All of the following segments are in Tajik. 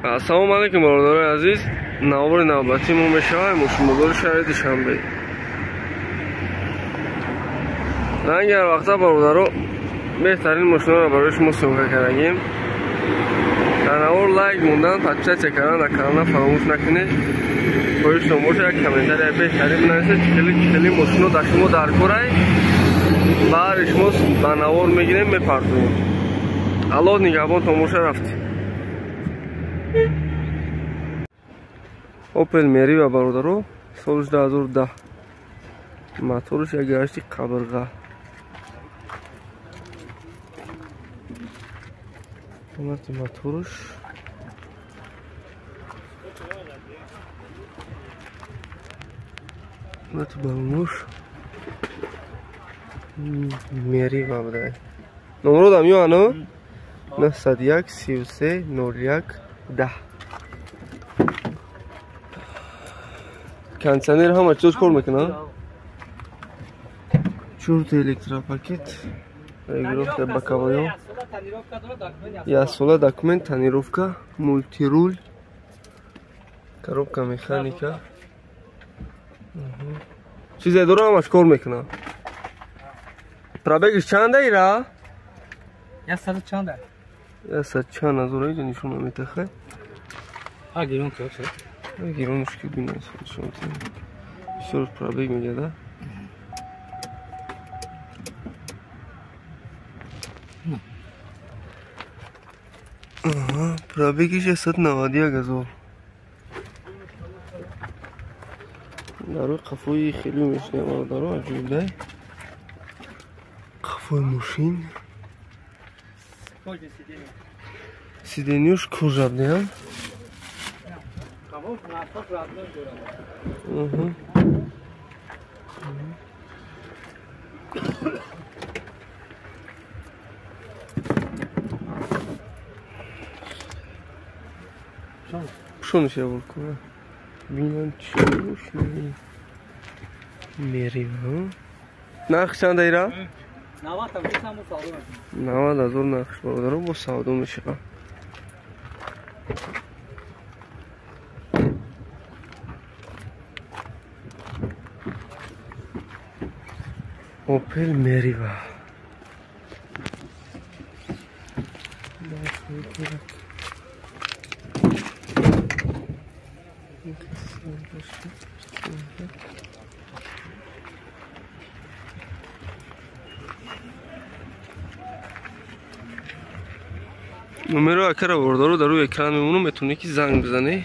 Ассалому алайкум бародарони азиз. Навори навбатии мо мешавад мошинбозори шаҳри Душанбе. Ранги ҳар вақта бародаро беҳтарин мошинаро барои шумо съёмка кардагем. Дар навор лайк мондан, подписаться кардан дар канална фаромӯш накунед. Хоҳиштон бошад як комментария беҳтарин бинависед, чӣ хеле мошино дар шумо дар корай. Баъди шумо ба навор мегирем, мепартоем. Аллоҳ нигаҳбон, томоша рафт. Opel Meriva бародаро, соли 2010. Моторш як гашти қабирға. Ҳолати моторш ҳолати балонош Meriva буда. Номродам ё ано 901 33 01 10. Кондиционер ҳама чизош кор мекунад. Чорта электропакет, регулировка боковоё, яксола документ, тонировка, мультируль, коробка механика. Чизе дора ҳамаш кор мекунад. Пробегиш чанда ира? 100 чанда. 100 чанд ҳазор иҷо нишон наметахад. А гирон ки ошад? Гиронш ки бинас. Бисёр пробег мегада. Аҳа, пробегиш 191 ҳазор. Дар рӯи қафои хеле мешинем бародаро, аҷоиб. Қафои мошин. Сиденьёш кожа будем. Пушонаш я бурку. Бинам чӣ мошини. Мерива. Нарх чанд ира? 90 ҳазор нархш бародаро, бо савдо мешавад. Opel Meriva. Номеро акара бародаро дар рӯи экран мемонам, метавонед ки занг бизанед.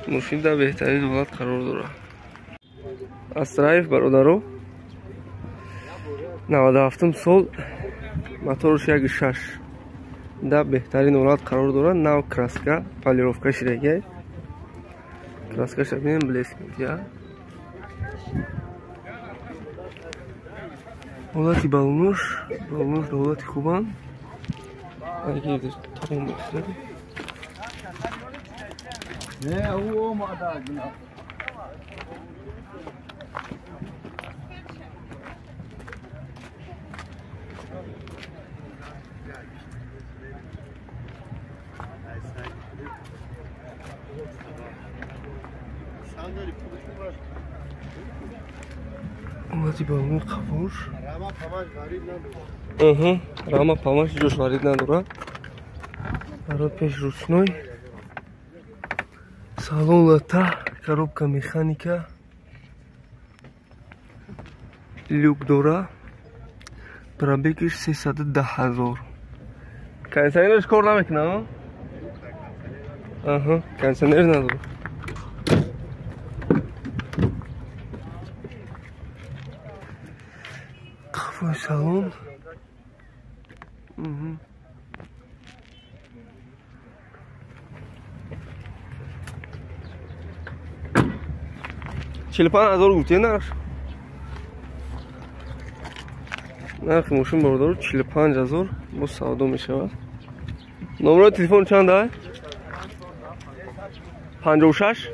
Мошин дар беҳтарин ҳолат қарор дорад. Астраев бародаро 97 сол, моторш 1.6 дар беҳтарин ҳолат қарор дорад. Нав краска, полировка шидагай. Краскаша бинем, блеск медиҳад. Ҳолати балонош, балонош дар ҳолати хубанд. Тамом мехӯрад. Ҳолати балони қафош. Рама памаш ҷош варид надорад. Барои пеш ручной. Салон лата, коробка механика. Люк дора. Пробегиш 310 ҳазор. Кондиционерш кор намекунад? Аҳа, кондиционер надорад. Қафои салон. 45 ҳазор гуфтӣ нарх? Нархи мошин бародаро 45 ҳазор бо савдо мешавад. Номерои телефон чанд ай? 56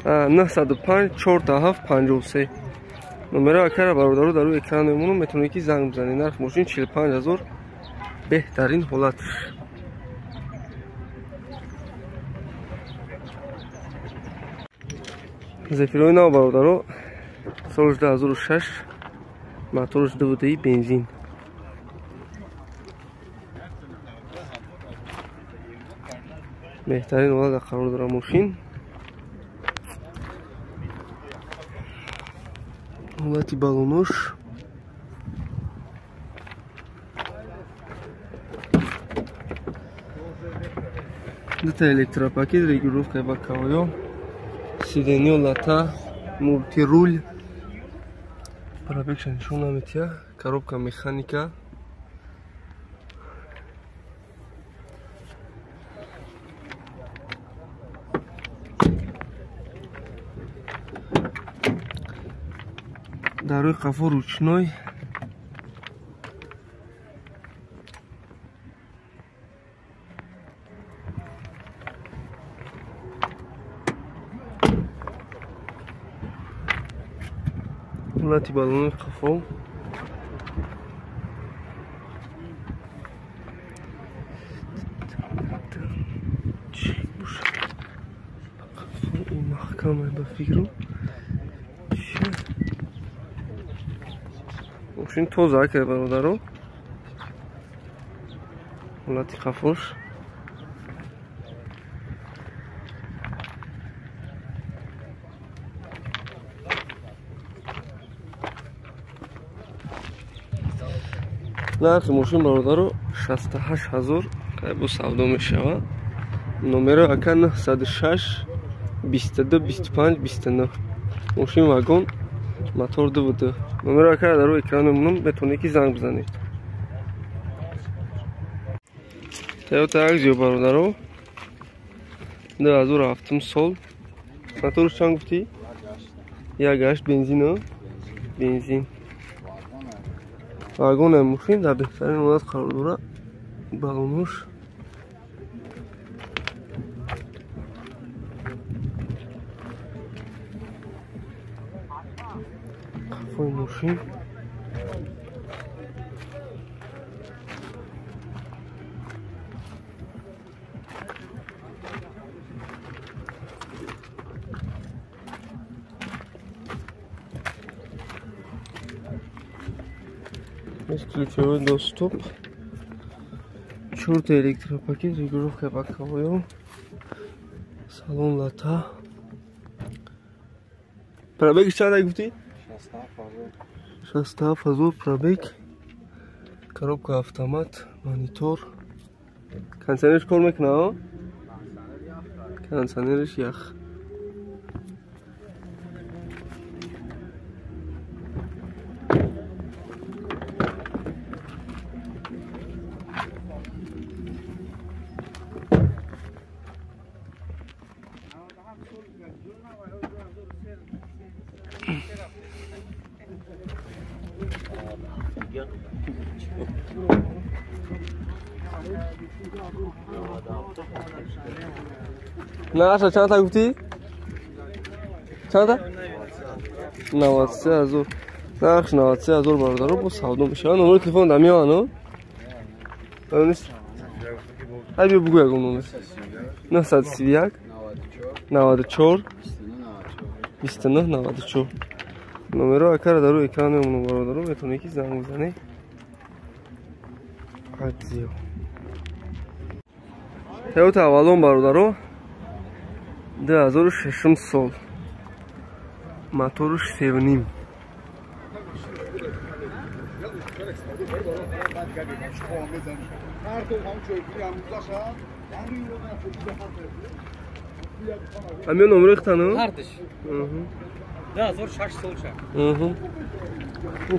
905 47 53. Номеро акара бародаро дар рӯи экран мемонам, метавонед ки занг бизанед. Нархи мошин 45 ҳазор, беҳтарин ҳолатш. Зефирои нав бародаро, соли 2006, моторш 2.2 бензин. Беҳтарин ҳолат қарор дора мошин. Ҳолати балонош. Дута электропакет, регулировка боковой, сиденье лата, мультируль. Пробегша нишон наметия, коробка механика. Дар рӯи қафо ручной. Ҳолати балони қафо. Қафо маҳкам ба фикру. Мошин тоза ка бародаро. Ҳолати қафош. Нархи мошин бародаро 68 000 қайбу савдо мешавад. Номеро ака 906 22 25 29. Мошин вагон, мотор 2.2. Номеро ака дар рӯи экран мемонам, метавонед ки занг бизанед. Toyota Axio бародаро, 2007 сол. Моторш чанд гуфтӣ? 1.8 бензин, бензин. Вагони мошин дар беҳтарин ҳолат қарор дорад. Балонош. Қафои мошин. Бесключевой доступ. Чорта электропакет, регулировка боковой. Салон лата. Пробег чанд гуфтӣ? 67 ҳазор пробег. Коробка автомат, монитор. Кондиционерш кор мекунад? Кондиционерш ях. Наша чанд та гуфтӣ? Чанд та? 93 ҳазор. Нархш 93 ҳазор бародаро, бо савдо мешавад. Номери телефон дар меояд, но? Нест. Ҳай биё бугӯ ягон номер. 931 94 29 94. Номеро акара дар рӯи экран мемонам бародаро, метавонед ки занг бизанед. Акзио. Toyota Avalon бародаро, 2006 сол. Моторш 3.5. Ҳамин номери хитану? Ҳардиш. 2006 сол ша.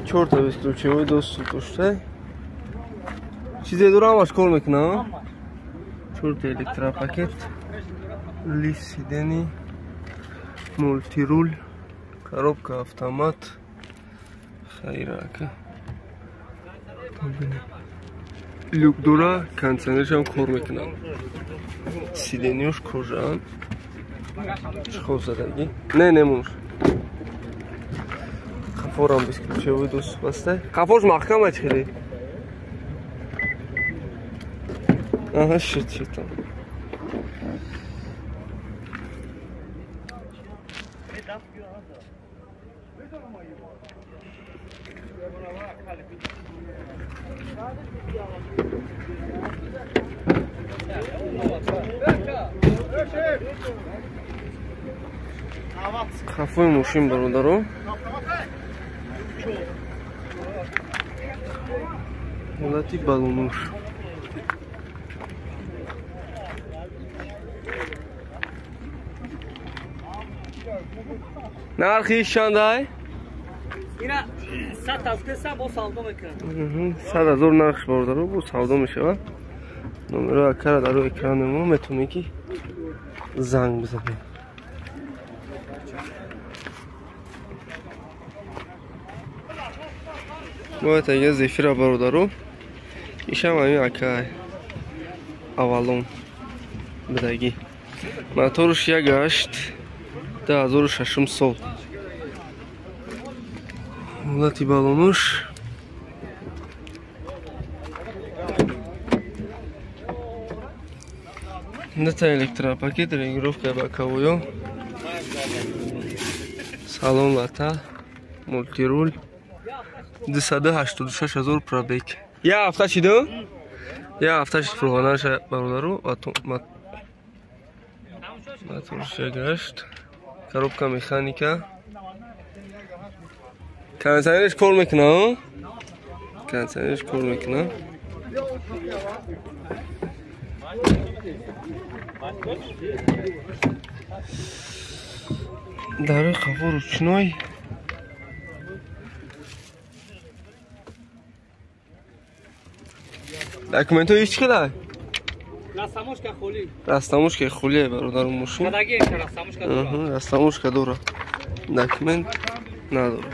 Чорта бесключевой доступ дошта. Чизе дора ҳамаш кор мекунад? Чорта электропакет, лифт сидений, мультируль, коробка автомат. Хайрака. Люк дора, кондиционершам кор мекунад. Сиденьёш кожаан. Чхоб задагӣ. Не, немонш. Қафорам бесключевой доступ аста. Қафош маҳкам ач хеле. Аҳа, шуд, шуд. Хафои мошин бародаро. Ҳолати балонуш. Нархи чандай? Ина 100 бо савдо мекунад. 100,000 нархш бародаро, бо савдо мешавад. Номеро акара дар рӯи экрани мо метавонед ки занг бизанед. Бояд ага зефира бародаро. Ишам ҳамин акай авалон бидагӣ. Моторш 1.8 2006 сол. Ҳолати балонуш. Дута электропакет, регулировка боковую. Салон лата, мультируль. 286,000 пробег. Я ҳафта чиду? Я ҳафта шид фурғонаша бародару моторш 1.8. Коробка механика. Кондиционерш кор мекуна? Кондиционерш кор мекуна. Дарои қафо ручной. Документҳо ҳеч хела? Растамошка холӣ. Растамошка холӣ бародару мошин. Растамошка дора. Документ надора.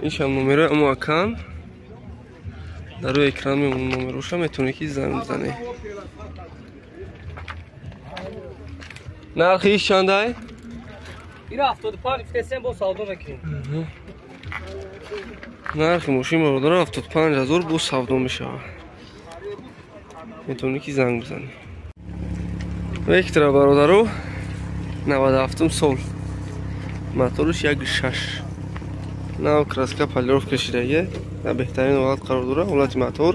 Ишам номерои амо акан. Дар рӯи экран мемонад номероша, метавонед ки занг бизанед. Нархи иш чандай? Ира 75 фтсм бо савдо мекунем. Нархи мошин бародаро 75,000 бо савдо мешавад. Метавонед ки занг бизанед. Вектра бародаро 97 сол. Моторш 1.6. Нав краска полировка шидаги. Дар беҳтарин ҳолат қарор дорад. Ҳолати мотор.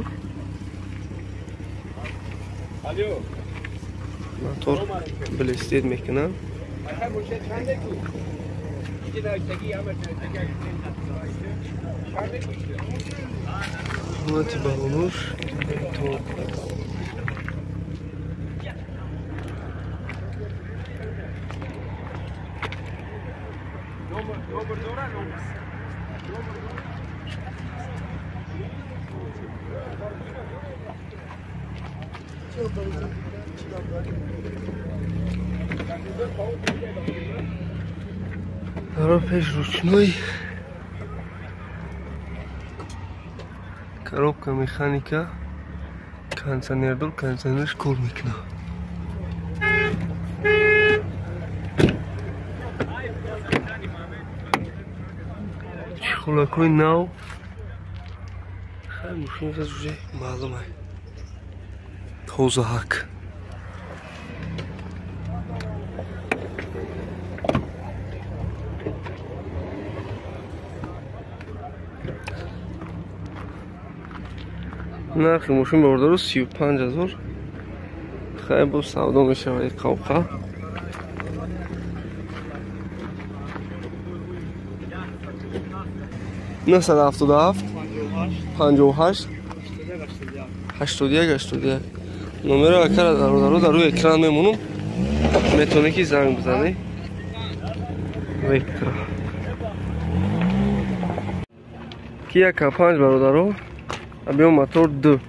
Мотор блестит мекунад. Ҳолати балонуш. Даро пеш ручной. Коробка механика. Кондиционердор, кондиционерш кор мекунад. Чехолакҳои нав. Хай мошин хез уже маълум ай. Тозаҳак. Нархи мошин бародаро 35,000. Хай бо савдо мешавад қавқа. 977 58 81 81. Номеро акара бародаро дар рӯи экран мемонам. Метавонед ки занг бизанед. Вектра. Kia K5 бародаро. Объем мотор 2.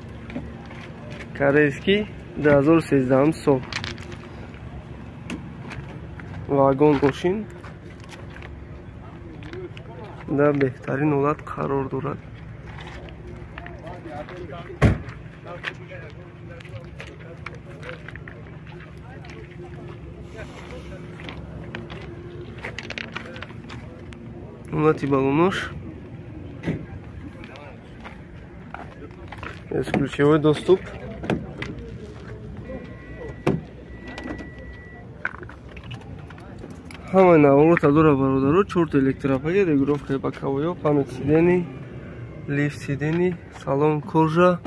Корейский 2013 сол. Вагон мошин дар беҳтарин ҳолат қарор дорад. Ҳолати балонош. Бесключевой доступ. Ҳамаи наворота дора бародаро, чорта электропакет, регулировкаи боковоё, память сидений, лифт сидений, салон кожа,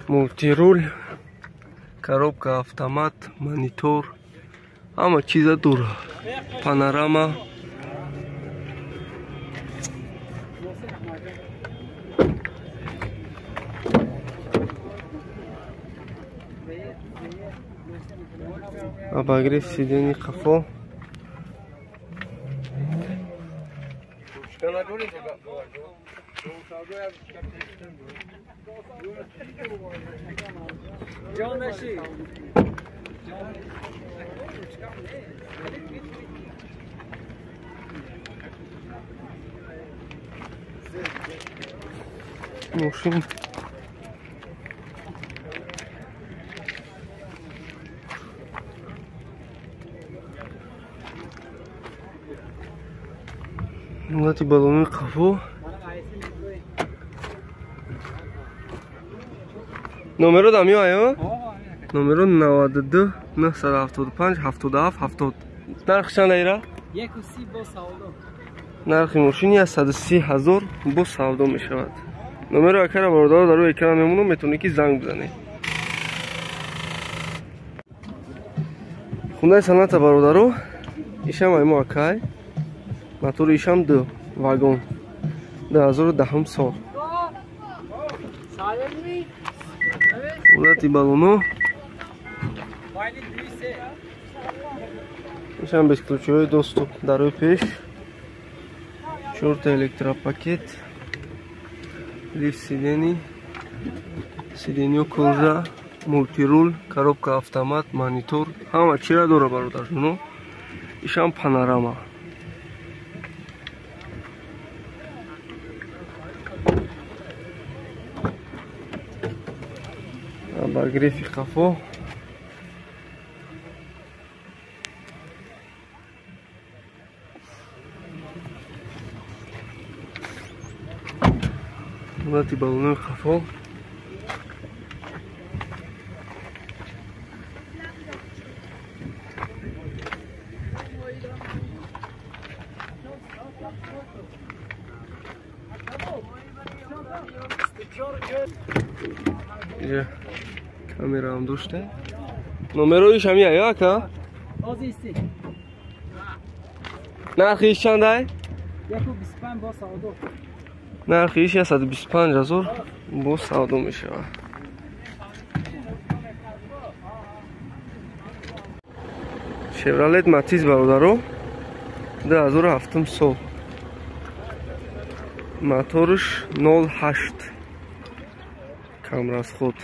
мультируль, коробка автомат, монитор, ҳама чиза дора. Панорама. Обогрев сидений қафо. Мошин ҳолати балони қафо. Номеро дам ё? Номеро 92 975 77 70. Нарх чанд айра? 130 бо савдо. Нархи мошини 130 ҳазор бо савдо мешавад. Номеро акара бародаро дар рӯи экран мемонам, метавонӣ ки занг бизанӣ. Хундаи санъата бародаро, ишам аймо акай. Мотори ишам 2 вагон. 2010 сол. Ҳолати балоно. Ишам бесключевой доступ дар рӯи пеш. Чорта электропакет, лифт сидений, сиденьё кожа, мультируль, коробка автомат, монитор, ҳама чира дора бародарҷоно. Ишам панорама. Обогрев қафо. Ҳолати балонои қафо. Камераам дошта. Номероиш ҳамия ё ака? Нархиш чандай? 125 бо савдо. Нархи иш 125 ҳазор бо савдо мешавад. Шевролет Матиз бародаро, 2007 сол. Моторш 0.8. Камрасход.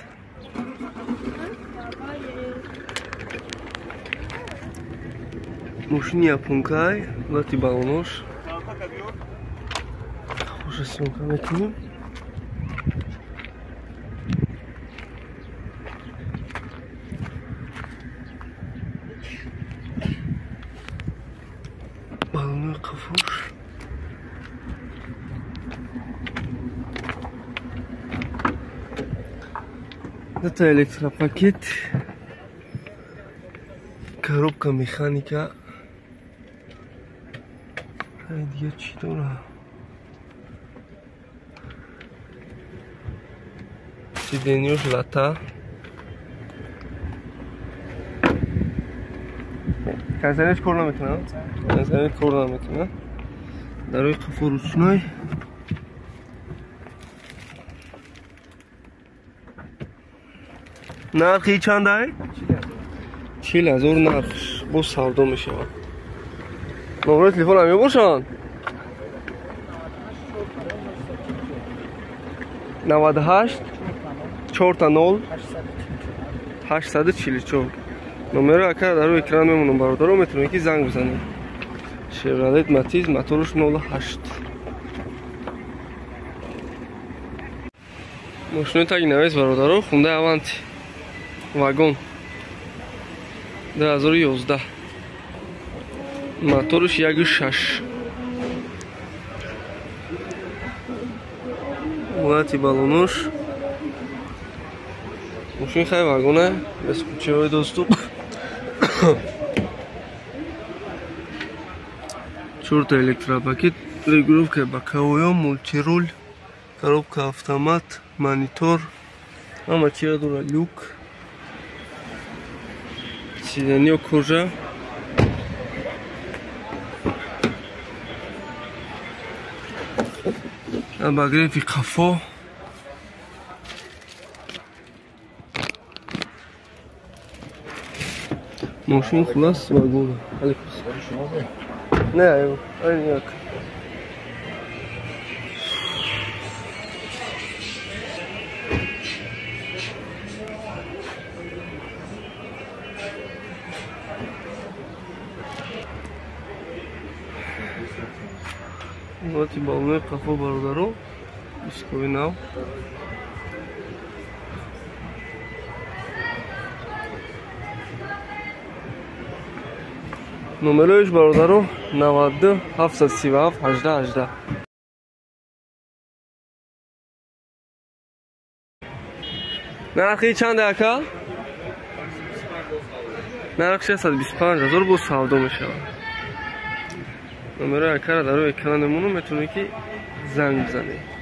Мошини японкай, лати балонош. Уже съемка мекунем. Балонои қафош. Дута электропакет, коробка механика. Дига чӣ дора? Сиденьёш лата. Кондиционер кор намекунад? Кондиционер кор намекунад. Дар рӯи қафо ручной. Нархи чандай? 40 ҳазор нархш бо савдо мешавад. Номерои телефон ҳам мебошанд? 98 4 0 844. Номеро ака дар рӯи экран мемонам бародаро, метавонед ки занг бизанед. Шевролет Матиз, моторш 0.8. Мошинои таги навес бародаро, Хундай Аванти вагон 2011, моторш 1.6. Ҳолати балонош. Мошини хай вагона, бесключевой доступ. Чорта электропакет, регулировка боковой, мультируль, коробка автомат, монитор, ҳама чиро дора, люк, сиденье кожа. Обогрев қафо. Мошин хулас вагона. Не, ай, як. Вот и баллони қафо бародаро, дискови нав. Номероиш бародаро 92 737 18 18. Нархи чанд ака? Нарх 625 ҳазор бо савдо мешавад. Номерои акара дар рӯи экран мемонам, метавонед ки занг бизанед.